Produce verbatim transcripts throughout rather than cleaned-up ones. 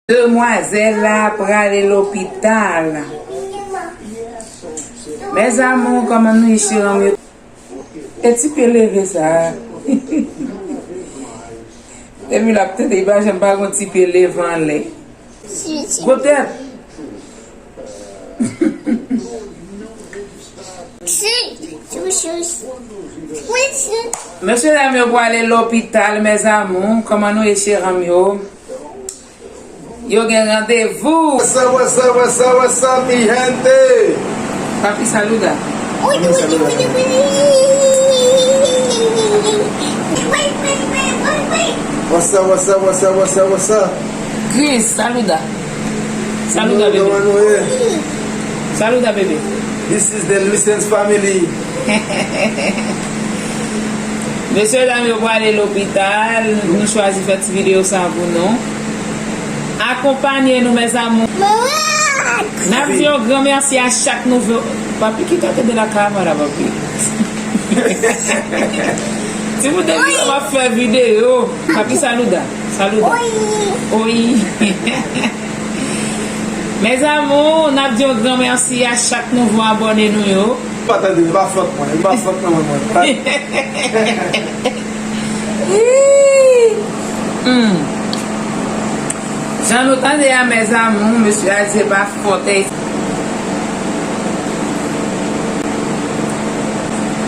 Demwazèl la prale lopital. Mes amours, kòman nou ye, cheri m yo? E ti pye leve sa a. Depi l ap tete, li pa janm pa gon ti pye leve anlè. Gwo tèt. Mesye dam yo prale lopital, mes amours. Kòman nou ye, cheri m yo? Yo gen randevou. What's up, what's up, what's up, what's up, mi gente? Papi, saluda. Papi, saluda. What's up, what's up, what's up, what's up, what's up? Chris, saluda. Saluda, bebe. Kòman nou ye? Saluda, bebe. This is the Lucens family. Mesye dam yo prale lopital, nou chwazi fè ti videyo sa pou nou. Akonpanye nou, mes amours. N ap di yon gran mèsi a chak nouvo. Papi, ki kote de la kamera, papi? Timoun, depi lè m ap fè videyo. Papi, saluda. Saluda. Oyi. Mes amours, n ap di yon gran mèsi a chak nouvo abòne nou yo. Pa tande, li pa fòt mwen, li pa fòt nan men mwen. Hmm. Jan nou tande a, mes amours, mesye a di se pa fòt.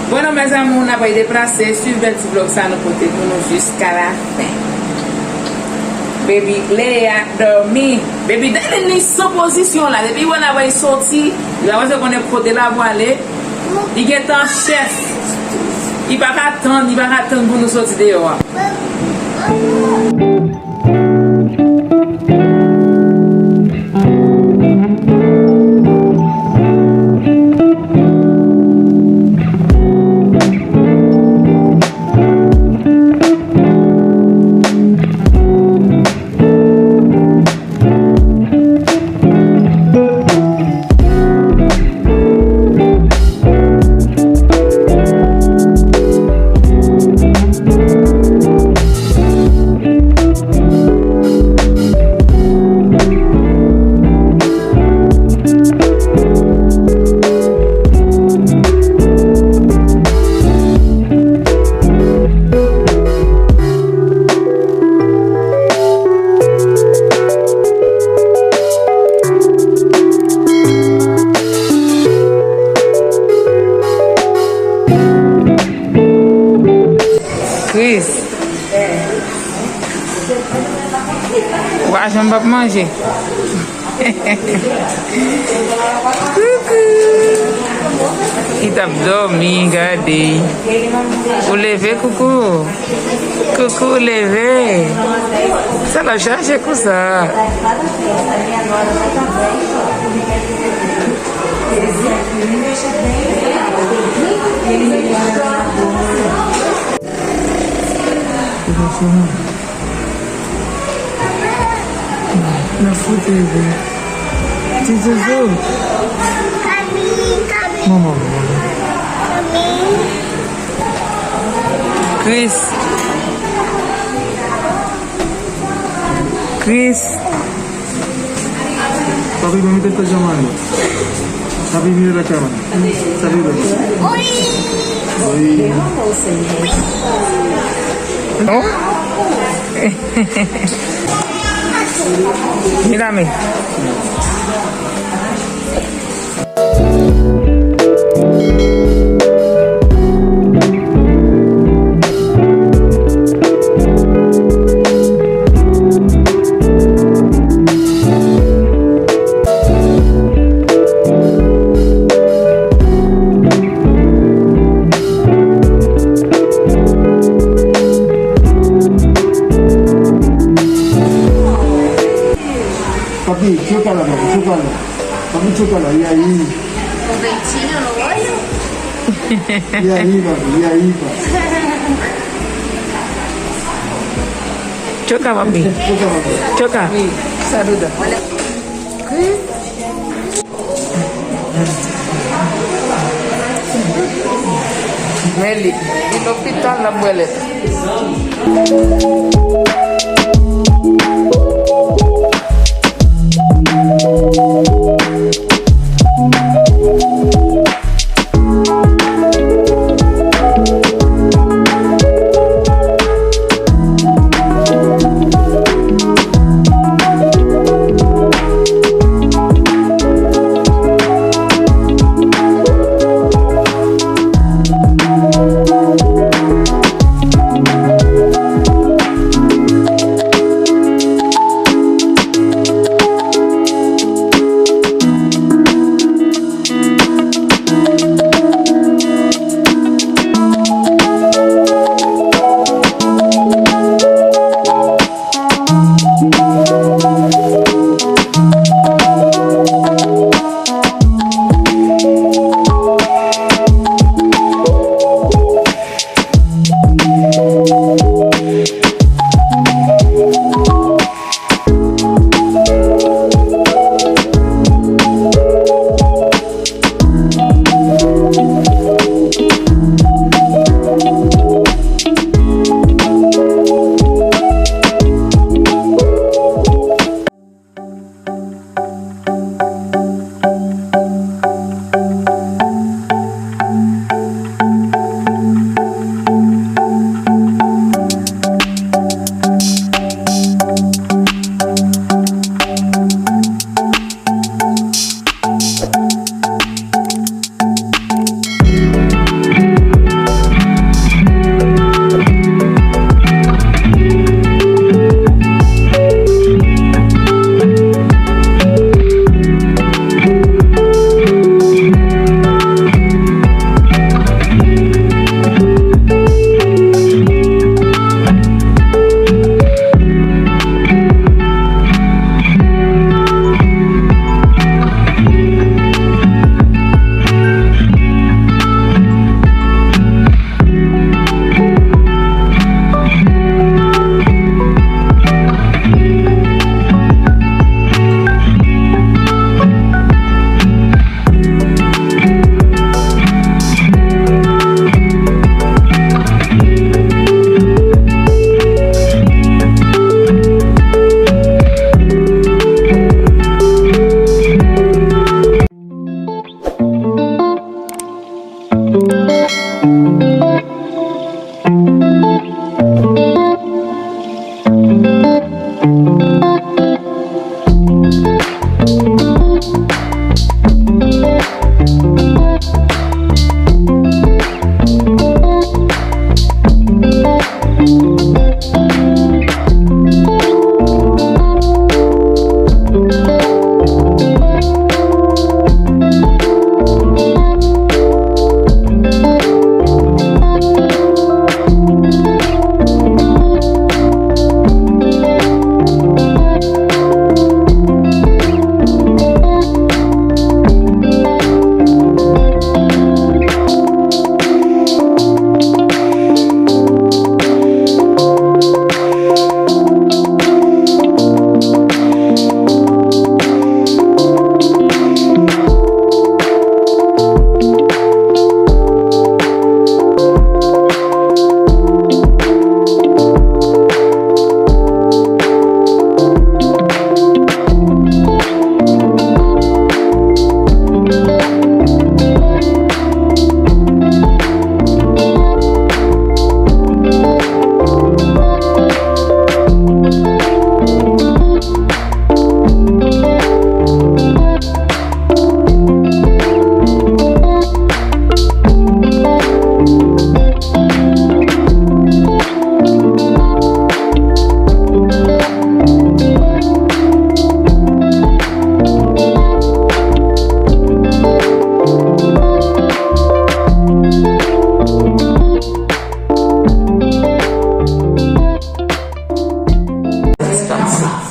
Bon, non, mes amours, n ap deplase, swiv bèl ti vlòg sa nou pote pou nou jiska la fen. Baby Leia dòmi. Baby Darlene li san pozisyon la. Depi wè l ap soti, li pa bezwen konnen kote l ap prale. Li gentan chèf. Li pa ka tann, li pa ka tann pou nou soti deyò a. Chris. Ou pa janm p ap manje. Koukou. Li t ap dòmi, gade. Ou leve, Koukou? Koukou, leve. Sa l ap chache konsa? Nan fout leve. Ti zouzou. Manman, manman. Chris. Chris. Papi, ban m tèt la, Jamal. Papi, vire la kamera. Salut, bébé. Oui. Oui. Oh. Mezanmi. Papi, choka la, papi, choka la. Papi, choka la, e aí? Conventinho no olho? E aí, papi, e aí, papi? Choka, papi. Choka, papi. Choka. Saluda. Men li, li lopital l ap bwè lèt.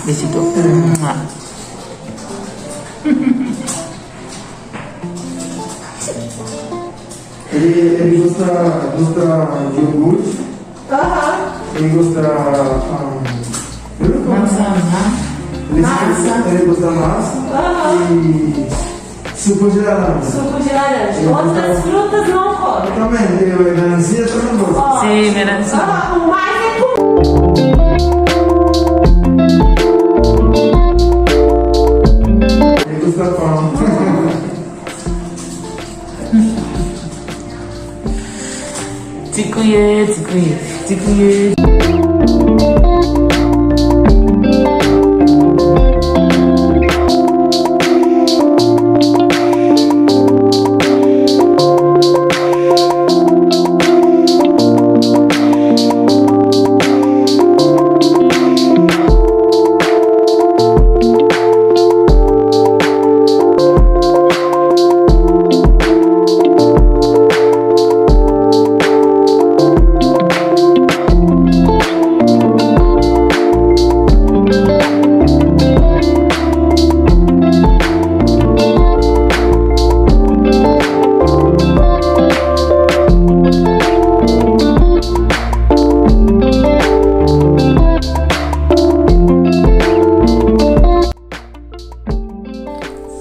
Besito. Mwah. Ele, ele gosta, gosta de iogurte. Aham. Ele gosta, ah, Massa. Ele, massa. Ele gosta massa. Aham. E suco de laranja. Suco de laranja. Ele gosta. Outras frutas não come. Também, ele é melancia, também gosta. Ó. Sim, melancia. Aham, o mais é com... Ele gosta pão. Ti kriye, ti kriye, ti kriye.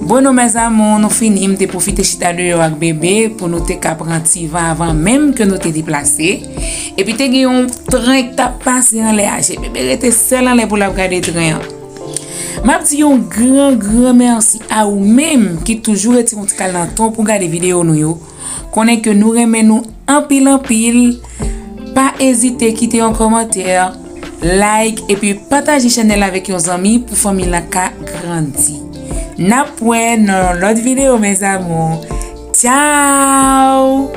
Bon, nou, mes amours, nou fini. M te pwofite chita deyò ak bebe pou nou te ka pran ti van avan menm ke nou te deplase. Epi te gen yon tren k t ap pase anlè a. Bebe rete sèl anlè pou l ap gade tren an. M ap di yon gran, gran mèsi a ou menm ki toujou retire yon ti kal nan tan w pou gade videyo nou yo. Konnen ke nou renmen nou anpil, anpil. Pa ezite kite yon kòmantè, like, epi pataje chanèl la avèk yon zanmi pou fanmi la ka grandi. N ap wè nan yon lòt videyo, mes amours. Tchao!